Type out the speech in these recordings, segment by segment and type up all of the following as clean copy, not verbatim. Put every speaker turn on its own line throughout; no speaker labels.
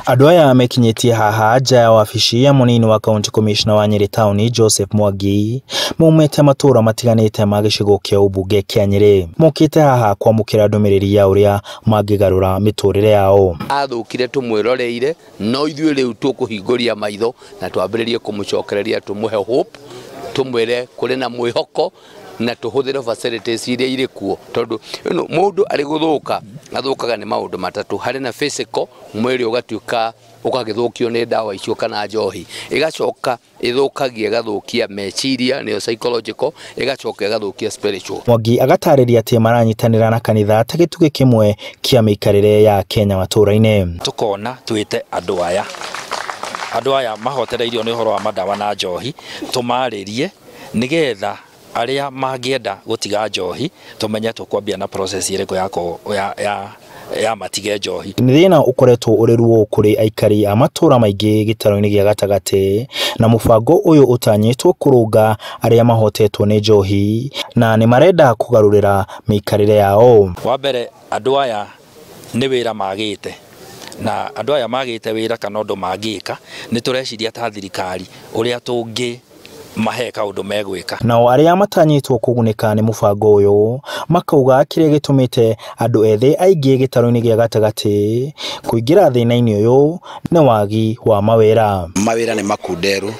Andũ aya mekinyĩtie haha nja ya wabici ya mũnini wa county commissioner wa Nyĩrĩ Town Joseph Mwangi, maumĩte matũra matiganĩte ma gĩcigo kĩa ũmbunge kĩa Nyĩrĩ. Mokĩte haha kwamũkĩra ndũmĩrĩri ya ũrĩa mangĩgarũra mĩtũrĩre yao.
Athũkire tũmwĩroreire, no ithuĩ rĩu tũkũhingũria maitho na twambĩrĩrie kũmũcokereria, tũmũhe hope, tũmwĩre kũrĩ na mwĩhoko na tũhũthĩre facilities iria irĩ kuo, tondũ mũndũ arĩ gũthũka athũkaga nĩ maũndũ matatũ. Harĩ na physical, mwĩrĩ ũgatuĩka ũgagĩthũkio nĩ ndawa icio kana njohi, ĩgacoka ĩthũkagia ĩgathũkia meciria, nĩyo psychological, ĩgacoka ĩgathũkia spiritual.
Mwangi agatarĩria atĩ maranyitanĩra na kanitha ta gĩtugĩ kĩmwe kĩa mĩikarĩre ya Kenya matũra-inĩ.
Tukona twĩte andũ aya mahotereirio nĩ ũhoro wa madawa na njohi, tũmarĩrie nĩgetha arĩa mangĩenda gũtiga njohi tũmenye tũkwambia na process ĩrĩkũ ya matige njohi.
Nĩ thĩna ũkoretwo ũrĩ ruo kũrĩ aikari a matũra maingĩ gĩtaro-inĩ gĩa gatagatĩ, na mũbango ũyũ ũtanyĩtwo kũrũnga arĩa mahotetwo nĩ njohi na nĩ marenda kũgarũrĩra mĩikarĩre yao.
Wa mbere, andũ aya nĩ wĩra magĩte, na andũ aya magĩte wĩra kana ũndũ mangĩka, nĩ tũreciria ta thirikari ũrĩa tũngĩ mahe kaũndũ megwĩka.
Nao arĩa matanyĩtwo kũgunĩka nĩ mũbango ũyũ makauga kĩrĩa gĩtũmĩte andũ ethĩ aingĩ gĩtaro-inĩ gĩa gatagatĩ kũingĩra thĩna-inĩ ũyũ nĩ wagi wa mawĩra.
Mawĩra nĩ makunderu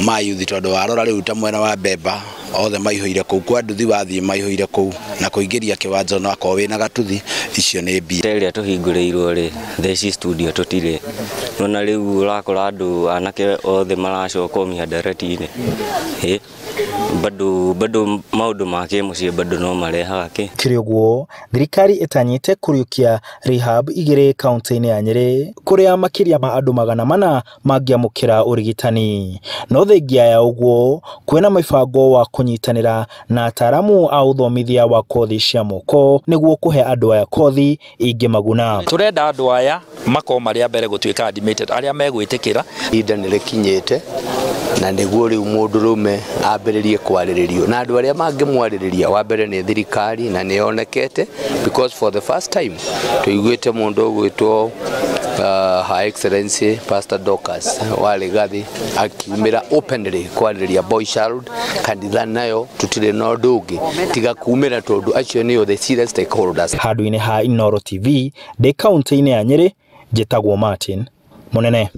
ma yuthi, tondũ warora rĩu ta mwena wa Mbemba othe maihũire kũu, kwa nduthi wathiĩ maihũire kũu, na kũingĩria kĩwanja no akorwo wĩna gatuthi, icio nĩ mbia.
Ĩrĩa tũhingũrĩirwo rĩ, thaa ici studio tũtirĩ nona, rĩu ũrakora andũ anake othe maracoka mĩhadarati-inĩ. Ĩ bado bado maũndũ ma kĩmũciĩ bado no marehaga kĩ.
Kĩrĩ ũguo, thirikari ĩtanyĩte kũriũkia rehab igĩrĩ kaunti-inĩ ya Nyĩrĩ, kũrĩa makĩria ma andũ 400 mangĩamũkĩra ũrigitani. No thengia ya ũguo, kwĩna mũbango wa kũnyitanĩra na ataaramu a ũthomithia wa kothi cia moko nĩguo kũhe andũ aya kothi ingĩmaguna.
Tũrenda andũ aya makorwo marĩ a mbere gũtuĩka admitted, arĩa megwĩtĩkĩra.
Ihinda nĩ rĩkinyĩte na nĩguo rĩu mũndũrũme ambĩrĩrie kwarĩrĩrio na andũ arĩa mangĩmwarĩrĩria. Wa mbere nĩ thirikari, na nĩ yonekete because for the first time tũiguĩte mũndũ ũgwĩtwo Her Excellency Pastor Dorcas wa Rigathi akiumĩra openly kwarĩrĩria boy child. Kanitha nayo tũtirĩ na ũndũ ũngĩ tiga kumĩra, tondũ acio nĩo the serious stakeholders.
Handũ-inĩ ha Inooro TV ndĩ kaunti-inĩ ya Nyĩrĩ, njĩtagwo Martin Mũnene.